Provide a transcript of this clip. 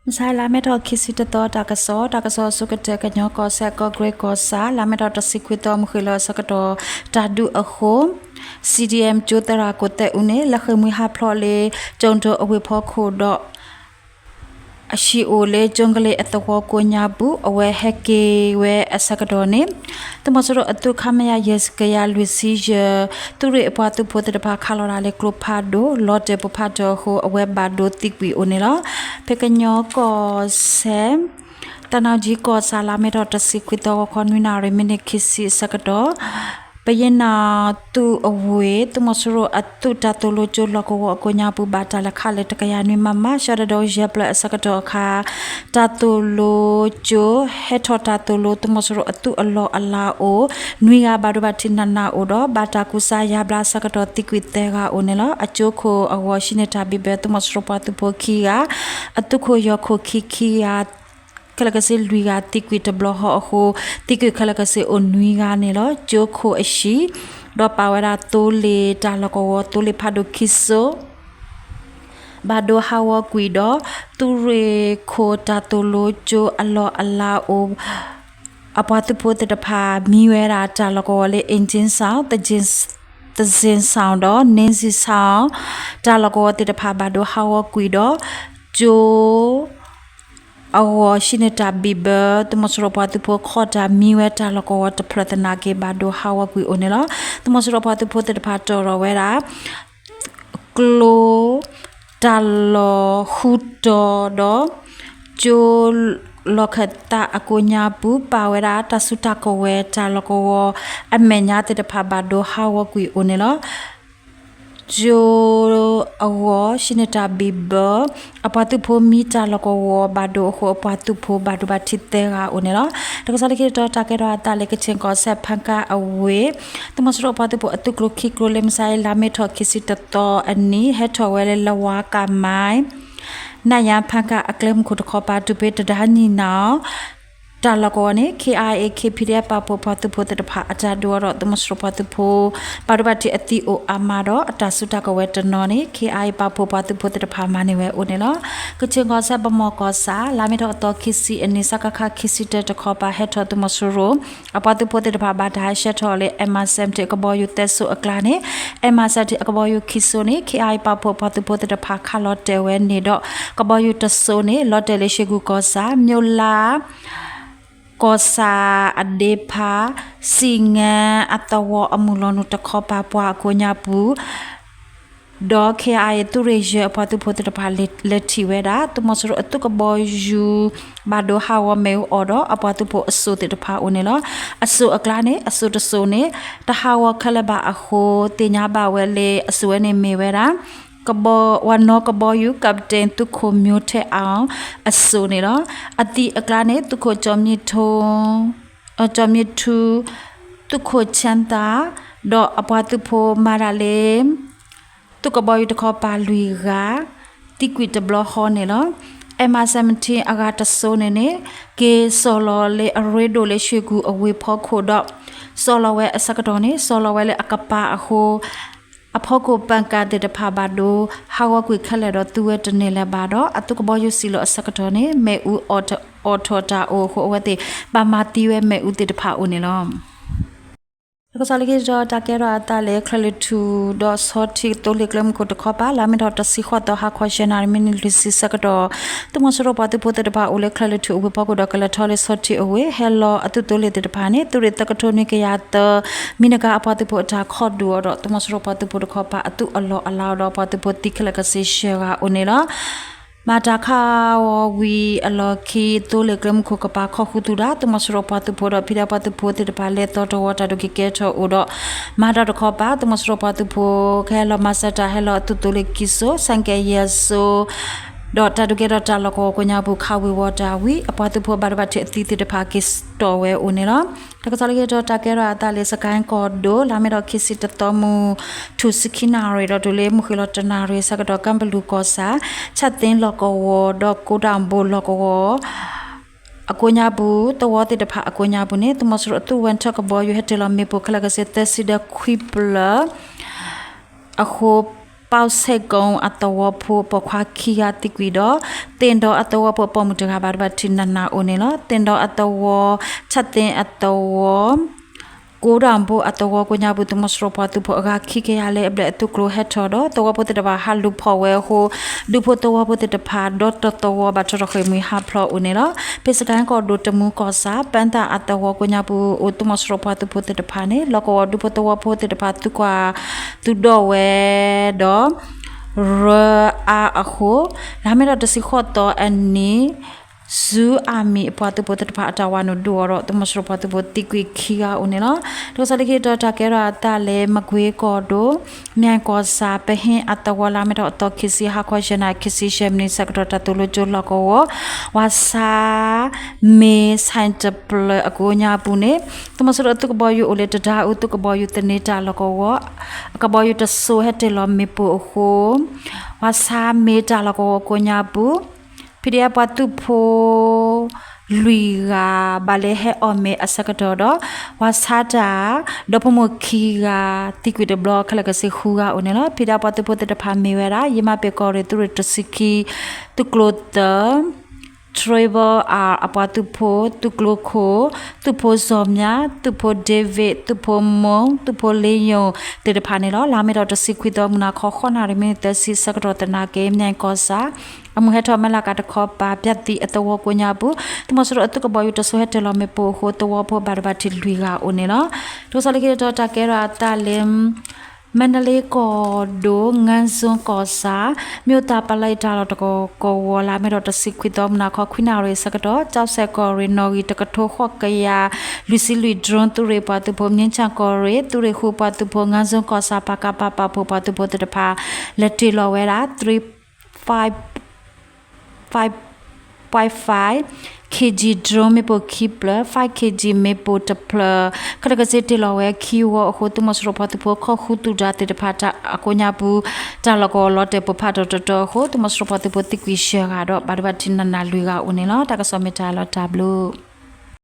မုၢ်ဆါလါမ့ၤထီၣ်ခံဆံတသီ တၢ်ကစီၣ်, တၢ်ကစီၣ်အဆိကတၢၢ် ကညီကီၢ်စဲၣ် ကီၢ်ကရ့ၣ်ကီၢ်ဆၣ် လါမ့ၤထီၣ်တဆံခွံသီ မုၢ်ဃ့ၢ်လီၤအဆၢကတီၢ် တၢ်ဒုးအဃိ CDM ကၠိသရၣ်ကိးသဲးအူန့ၣ် လၢဃ့ၢ်မှံဟးဖျိးလၢ ကၠိၣ်ဒိၣ်အဝ့ၢ်ဖီခိၣ်ဒီး အဟံၣ်အိၣ်လၢ ကၠိကလ့အသဝီကိးညါပူၤ အဝဲဟဲက့ၤဝဲအဆၢကတီၢ်န့ၣ် သုးမီၤစိရိၤအသုး ခမရ ယဲၢ်ကယၤလွံၢ်ဆံယဲၢ် သုးရ့ၣ်အပှၤသုးဖိသ့ၣ်တဖၣ် ခးလီၤတၢ်လၢကျိဖးဒိၣ် လီၤတဲာ်ပိၢ်ဖးထီၣ်အဃိ အဝဲဘၣ်ဒိသံကွံာ်အိၣ်န့ၣ်လီၤ. ဖဲကညီကီၢ်စဲၣ် တၢ်နၢ်ကၠံကီၢ်ဆၣ် လါမ့ၤထီၣ်တဆံခွံသီ ဂီၤခီနွံနၣ်ရံၣ် မံးနံးခံဆံအဆၢကတီၢ် ပယဲၢ်နၣ်သုးအဝ့ၢ် သုးမီၤစိရိၤအသုးတၢ်သိၣ်လိကၠိလီၢ်ကဝီၤအကိးညါပူၤ ဘၣ်တၢ်လဲၤခးလၢတကယၤနွံ မမ ရှီတဒီယဲၢ်ဖျၢၣ်အဆၢကတီၢ်အခါ တၢ်သိၣ်လိကၠိ ဟဲထီၣ်တၢ်သိၣ်လိ သုးမီၤစိရိၤအသုးအလီၢ်အလၤအိၣ် နွံဂၤ ဘၣ်ဒိဘၣ်ထံးနးနးအိၣ်ဒီး ဘၣ်တၢ်ကူစါယါဘျါအဆၢကတီၢ် သံကွံာ်သၢဂၤအိၣ်န့ၣ်လီၤ. အကၠိခိၣ်အဂီၢ် ဟံးန့ၢ်တၢ်ဘံၣ်ဘၢ သုးမီၤစိရိၤပှၤသုးဖိခံဂၤ, အသုးခိၣ်ယီၢ်ခိၣ်ခံခံဂၤ ခဲလၢာ်ခဲဆ့လွံၢ်ဂၤ သံကွံာ်တဘျီဃီအဃိ သံကွံာ်ခဲလၢာ်ခဲဆ့အိၣ်နွံဂၤန့ၣ်လီၤ. ကၠိခိၣ်အဟံၣ် ဒီးပာ်ဝဲဒၣ်သိလ့ၣ်တၢ်လီၢ်ကဝီၤ သိလ့ၣ်ဖးဒိၣ်ခံစိ ဘၣ်ဒိဟးဂီၤကွံာ်ဒီး သုးရ့ၣ်ခိၣ်တၢ်သိၣ်လိကၠိအလီၢ်အလၤအိၣ် အပှၤသုးဖိသ့ၣ်တဖၣ် မံဝဲဒၣ်တၢ်လီၢ်ကဝီၤလၢ အ့ၣ်ကၠ့ၣ်စီၣ် သစ့ၣ်စီၣ်ဒီး န့ၣ်စံၣ်စီၣ် တၢ်လီၢ်ကဝီၤသ့ၣ်တဖၣ် ဘၣ်ဒိဟးဂီၤကွံာ်ဒီး ကၠိ အဂီၢ် ဟံးန့ၢ်တၢ်ဘံၣ်ဘၢ သုးမီၤစိရိၤပှၤသုးဖိ ခီၣ်တၢ်မံဝဲတၢ်လီၢ်ကဝီၤတဖျၢၣ်သနာ်က့ ဘၣ်ဒိဟးဂီၤကွံာ်အိၣ်န့ၣ်လီၤ. သုးမီၤစိရိၤပှၤသုးဖိသ့ၣ်တဖၣ် တီၢ်ထီၣ်ဝဲဒၣ် ကျိ တၢ်လီၢ်ဃုတီၤဒီး ကၠိလီၢ်ခၢၣ်သးအကိးညါပူၤ ပာ်ဝဲဒၣ်တၢ်စုတၢ်ကဝဲၤတၢ်လီၢ်ကဝီၤအမဲာ်ညါသ့ၣ်တဖၣ် ဘၣ်ဒိဟးဂီၤကွံာ်အိၣ်န့ၣ်လီၤ. ကၠိအဂီၢ် ဟံးန့ၢ်တၢ်ဘံၣ်ဘၢ အပှၤသုးဖိမံတၢ်လီၢ်ကဝီၤဘၣ်ဒိအဃိ အပှၤသုးဖိဘၣ်ဒိဘၣ်ထံးသၢဂၤအိၣ်န့ၣ်လီၤ. တၢ်ကစီၣ်လၢခံတတီၤ တၢ်ကဲထီၣ်အသးလၢ ကချင်ကီၢ်စဲၣ် ဖားကန့်အဝ့ၢ် သုးမီၤစိရိၤအပှၤသုးဖိအသုးကျိၤခံကျိၤ လၢမုၢ်ဆါအံၤ လါမ့ၤထီၣ်ခံဆံတသီအနံၤ ဟဲထီၣ်ဝဲလၢ လဝါကၣ်မါ နၢ်ယါဖားကန့်အကျဲမုၢ်ခိၣ်တခီပၤ တုၤဖဲတဒါနံၤနၤ တၢ်လီၢ်ကဝီၤန့ၣ် KIA KPDF ပာ်ဖှိၣ်ပှၤသုးဖိသ့ၣ်တဖၣ်အတၢ်ဒုးအီၤဒီး သုးမီၤစိရိၤပှၤသုးဖိ ဘၣ်ဒိဘၣ်ထံးအသံအိၣ်အါမးဒီး အတၢ်စုတၢ်ကဝဲၤတနီၤန့ၣ် KIA ပာ်ဖှိၣ်ပှၤသုးဖိသ့ၣ်တဖၣ်မၤန့ၢ်ဝဲအိၣ်န့ၣ်လီၤ. ကချင်ကီၢ်စဲၣ် ဗန်းမော်ကီၢ်ဆၣ် လါမ့ၤထီၣ်အသီခံဆံအနံၤ စကခ ခံဆံတၢတခီပၤ ဟဲထီၣ်သုးမီၤစိရိၤ အပှၤသုးဖိသ့ၣ်တဖၣ် ဘၣ်တၢ်ဟဲဆှၢထီၣ်လၢ M I seventeen အကဘီယူၤသၢစိၤအကျါန့ၣ် M I seventeen အကဘီယူၤခံစိၤန့ၣ် KIA ပာ်ဖှိၣ်ပှၤသုးဖိသ့ၣ်တဖၣ် ခးလီၤတဲာ်ဝဲန့ၣ်ဒီး ကဘီယူၤတစိၤန့ၣ် လီၤတဲာ်လၢ ရွှေကူကီၢ်ဆၣ် မြို့လါကီၢ်ဆၣ်အဒ့ဖး စံၣ်ငၢအသဝီအမုၢ်လီၤနုာ်တခီပၤ ပှၢ်အကိးညါပူၤ ဒီး KIA သုးရ့ၣ်ယဲၢ်အပှၤသုးဖိသ့ၣ်တဖၣ် လဲၤထံၣ်ဝဲဒၣ် သုးမီၤစိရိၤအသုးကဘီယူၤ ဘၣ်ဒိဟးဂီၤမ့ၣ်အူအီၣ်ဒီး အပှၤသုးဖိအစိၤသ့ၣ်တဖၣ်အိၣ်န့ၣ်လီၤ. အစိၤအကျါန့ၣ် အစိၤတစိၤန့ၣ် တဟးဂီၤခဲလၢာ်ဘၣ်အဃိ သ့ၣ်ညါဘၣ်ဝဲလၢ အစိၤဝဲန့ၣ်မ့ၢ်ဝဲဒၣ် ကဘီ ဝၤနီကဘီယူၤ ကပ္ပတိန် သုးခိၣ်မျိုးထက်အောင် အစိၤန့ၣ်လီၤ. အသံအကျါန့ၣ် သုးခိၣ် ကၠီမ့ၣ်ထူ ကၠီမ့ၣ်ထူ သုးခိၣ် ချမ်းသာ ဒီးအပှၤသုးဖိမၤတၢ်လၢ သုးကဘီယူၤတခီပၤလွံၢ်ဂၤ သံကွံာ်တဘျီဃီန့ၣ်လီၤ. M I seventeen အဂၤတစိၤန့ၣ်န့ၣ် က့ၤစိာ်လီၤလၢအရ့ဒိၣ်လၢ ရွှေကူအဝ့ၢ်ဖီခိၣ်ဒီး စိာ်လီၤဝဲအဆၢကတီၢ်န့ၣ် စိာ်လီၤဝဲလၢအကပၤအဃိ အဖီခိၣ်ပၣ်ကၣ်သ့ၣ်တဖၣ်ဘၣ်ဒိ ဟးဂီၤကွံာ်ခဲလၢာ်ဒီး သုဝဲတန့ၢ်လၢၤဘၣ်ဒီး အသုးကဘီယူၤစံၣ်လီၤအဆၢကတီၢ်န့ၣ် မ့ၣ်အူအီၣ်ထီၣ်တၢ်အိၣ်အဃိ အဝဲသ့ၣ် ဘၣ်မၤသံဝဲမ့ၣ်အူသ့ၣ်တဖၣ်အိၣ်န့ၣ်လီၤ. တၢ်ကစီၣ်လၢခံတတီၤ တၢ်ကဲထီၣ်အသးလၢ ချၢၣ်လွံၢ်ထူၣ်ဒီးဆီထံးသိလ့ၣ်ကျဲမုၢ်ခိၣ်တခီပၤ လါမ့ၤထီၣ်တဆံဃိးသီ ဟါခီယဲၢ်နၣ်ရံၣ် မံးနံးလွံၢ်ဆံဆၢကတီၢ် သုးမီၤစိရိၤပှၤသုးဖိသ့ၣ်တဖၣ်အိၣ်လၢ ချၢၣ်လွံၢ်ထူၣ်အဝ့ၢ်ဖီခိၣ်ဒီး ကလဲၤထီၣ်လၢဆီထံးအဝ့ၢ် ဟဲလီၤအသုးသိလ့ၣ်သ့ၣ်တဖၣ်န့ၣ် သုးရ့ၣ်သၢကထိနွံကယၤသၢ မံနကၤအပှၤသုးဖိအတၢ်ခီၣ်ဒုးအီၤဒီး သုးမီၤစိရိၤပှၤသုးဖိတခီပၤအသုးအလီၢ်အလၤဒီး ပှၤသုးဖိသံခဲလၢာ်ခဲဆ့ယဲၢ်ဂၤအိၣ်န့ၣ်လီၤ. မၤတၢ်ခးဂီၤဝံၤအလီၢ်ခံ သိလ့ၣ်ကျဲမုၢ်ခိၣ်ကပၤ ခိးဃုသူၣ်တၢ် သုးမီၤစိရိၤပှၤသုးဖိဒီး PDF ပှၤသုးဖိသ့ၣ်တဖၣ် လဲၤသီတဝီ တၢ်ဒုးက့ၤကဲထီၣ်အိၣ်ဒီး မၤတၢ်တခီပၤ သုးမီၤစိရိၤပှၤသုးဖိ ကဟဲလီၤမၤစၢၤတၢ် ဟဲလီၤအသုးသိလ့ၣ်ခံစိၤ ဆၣ်ကဲယဲၢ်စိၤ ဒီးတၢ်ဒုးကဲထီၣ်တၢ်လီၢ်ကဝီၤကိးညါပူၤ ခးဝံၤဝီၤတၢ်ဝံၤ အပှၤသုးဖိဘၣ်ဒိဘၣ်ထံးအသံသ့ၣ်တဖၣ် က့ၤစတီၣ်ဝဲအိၣ်န့ၣ်လီၤ. တၢ်ကစီၣ်လၢခံတတီၤ တၢ်ကဲထီၣ်အသးလၢ စကဲၣ်ကီၢ်ဒိၣ် လါမ့ၤထီၣ်ခံဆံတသီ မုၢ်ထူၣ်ဆံခံနၣ်ရံၣ်ဒီးတုၤလၢမုၢ်ဃ့ၢ်လီၤတနၣ်ရံၣ်အဆၢကတီၢ် ကၢ်ဘလူးကီၢ်ဆၣ် ဆၣ်သ့လီၢ်ကဝီၤဒီး ကိးတၢ်ဘိလီၢ်ကဝီၤ အကိးညါပူၤ သဝီသ့ၣ်တဖၣ်အကိးညါပူၤန့ၣ် သုးမီၤစိရိၤအသုးဝဲၢ်ထၢၣ်ကဘီယူၤ ဟဲတ့ၢ်လီၤမ့ၣ်ပိၢ်ခဲလၢာ်ခဲဆ့ သၢဆံဒီးခွံဖျၢၣ်အဃိ ပီၣ်ဆဲးကိအသဝီဖိပိာ်ခွါခံဂၤသံကွံာ်ဒီး သ့ၣ်ဒီအသဝီဖိအပိာ်မုၣ်တဂၤဘၣ်ဒိဘၣ်ထံးနးနးအိၣ်န့ၣ်လီၤ. သ့ၣ်ဒီအသဝီ ဆၣ်သ့အသဝီ ကိးဒၣ်ဘိအသဝီကိးညါပူၤ သုးမီၤစိရိၤပှၤသုးဖိအဂၤခံကယၤလၢအဘျဲၣ်အသုးကျိၤဟဲထီၣ်ဒီး သဝီဖိသ့ၣ်တဖၣ်ဟးလူၤဖီၣ်ဝဲအဃိ ဒူဖိသဝီဖိသ့ၣ်တဖၣ် ဒီတသဝီဘၣ်ထီၣ်ထီၣ်ဃ့ၢ်မှံဟးဖျိးအိၣ်န့ၣ်လီၤ. ဖဲစကဲၣ်ကီၢ်ဒိၣ်တမူကီၢ်ဆၣ် ပၣ်သၣ်အသဝီကိးညါပူၤ အိၣ်သုးမီၤစိရိၤပှၤသုးဖိသ့ၣ်တဖၣ်န့ၣ် လီၢ်ကဝီၤဒူဖိသဝီဖိသ့ၣ်တဖၣ် သုကွၢ်သူၣ်ဒီးဝဲဒီး ရၢအါအဃိ လါမ့ၤထီၣ်တဆံဃိးသီအနံၤ Zoo Army အပှၤသုးဖိသ့ၣ်တဖၣ်အတၢ်ဝးနုာ်ဒုးအီၤဒီး သုးမီၤစိရိၤပှၤသုးဖိသံကွံာ်ခံဂၤအိၣ်န့ၣ်လီၤ. တၢ်ကစီၣ်လၢခံတတီၤ တၢ်ကဲထီၣ်အသးလၢ မကွ့ကီၢ်ဒိၣ် မၠဲၣ်ကီၢ်ဆၣ် ပဟ့အသဝီ လါမ့ၤထီၣ်အသီခံဆံ ဟါခီယဲၢ်နၣ်ရံၣ်ခံဆံယဲၢ်မံးနံး ဆၢကတီၢ် တၢ်သိၣ်လိကၠိလီၢ်ကဝီၤ ဝၤဆါ မ့ၤဆဲးတဖျၢၣ်အကိးညါပူၤန့ၣ် သုးမီၤစိရိၤအသုးကဘီယူၤအိၣ်လၢတဒါအူ သုးကဘီယူၤသန့တၢ်လီၢ်ကဝီၤ အကဘီယူၤတစိၤဟဲတ့ၢ်လီၤမ့ၣ်ပိၢ်အဃိ ဝၤဆါမ့ၤတၢ်လီၢ်ကဝီၤကိးညါပူၤ ဖံဒဲပှၤသုးဖိ လွံၢ်ဂၤ ဘၣ်လၢဟဲအီၣ်မ့ၤအဆၢကတီၢ်ဒီး ဝၤဆါတၢ် ဒီဖိမိၢ်ခံဂၤ သံကွံာ်တဘျီ ခဲလၢာ်ကစ့ဃုဂၤအိၣ်န့ၣ်လီၤ. ဖံဒဲပှၤသုးဖိသ့ၣ်တဖၣ်မ့ၢ်ဝဲဒၣ် ယမၤပ့ၤကီၢ်ရ့ၣ် သုးရ့ၣ်တဆံခံ သုးကျိၤသၢ Trevor R အပှၤသုးဖိ သုးကျိၤခိၣ် သုးဖိစီၤမြ သုးဖိ David သုးဖိမိၢ် သုးဖိလ့ယိၣ် သ့ၣ်တဖၣ်န့ၣ်လီၤ. လါမ့ၤထီၣ်တဆံခွံသီ မုၢ်နၤခီ ဃိးနၣ်ရံၣ် မံးနံးသၢဆံ ဆၢကတီၢ်သနာ်က့ မၠဲၣ်ကီၢ်ဆၣ် အမုၢ်ဟဲထီၣ်မဲလးကးတခီပၤ ပၠၣ်သံအသဝီကိးညါပူၤ သုးမီၤစိရိၤအသုးကဘီယူၤတစိၤဟဲတ့ၢ်လီၤမ့ၣ်ပိၢ်အဃိ သဝီဖိဘၣ်ဒိဘၣ်ထံးလွံၢ်ဂၤအိၣ်န့ၣ်လီၤ. တၢ်ကစီၣ်လၢခံတတီၤ တၢ်ကဲထီၣ်အသးလၢ မၣ်တလ့ကီၢ်ဒိၣ် ငါးစုံကီၢ်ဆၣ် မ့ၢ်အိၣ်သးပလၢအံၤတၢ်လီၢ်တကဝီၤ လါမ့ၤထီၣ်တဆံခွံသီ မုၢ်နၤခီ ခွံနၣ်ရံၣ်ဆၢကတီၢ် ကၠီၣ်စဲၣ်ကီၢ်ရ့ၣ် နီၣ်ဂံၢ်တကထိဃိးကယၤ လွံၢ်ဆံလွံၢ် drone သုးရ့ၣ်ပှၤသုးဖိ မြင်းခြံကီၢ်ရ့ၣ် သုးရ့ၣ်ဃုပှၤသုးဖိ ငါးစုံကီၢ်ဆၣ် ပကဖ ပာ်ဖှိၣ်ပှၤသုးဖိသ့ၣ်တဖၣ် လဲၤတ့ၢ်လီၤဝဲဒၣ် three five five kg drone မ့ၣ်ပိၢ်ခံဖျၢၣ် five kg မ့ၣ်ပိၢ်တဖျၢၣ် ခဲလၢာ်ကစ့တ့ၢ်လီၤဝဲခံဝီအဃိ သုးမီၤစိရိၤပှၤသုးဖိ ခီၣ်ဃုသူၣ်ဒါသ့ၣ်တဖၣ်အကိးညါပူၤ တၢ်လီၢ်ကဝီၤလီၤတဲာ်ပိၢ်ဖးထီၣ်တတီၤအဃိ သုးမီၤစိရိၤပှၤသုးဖိသံကွံာ်ယဲၢ်ဂၤဒီး ဘၣ်ဒိဘၣ်ထံးနးနးလွံၢ်ဂၤအိၣ်န့ၣ်လီၤ. တၢ်ကစီၣ်မ့ၢ်တၢ်လီၤတၢ်ဘျုး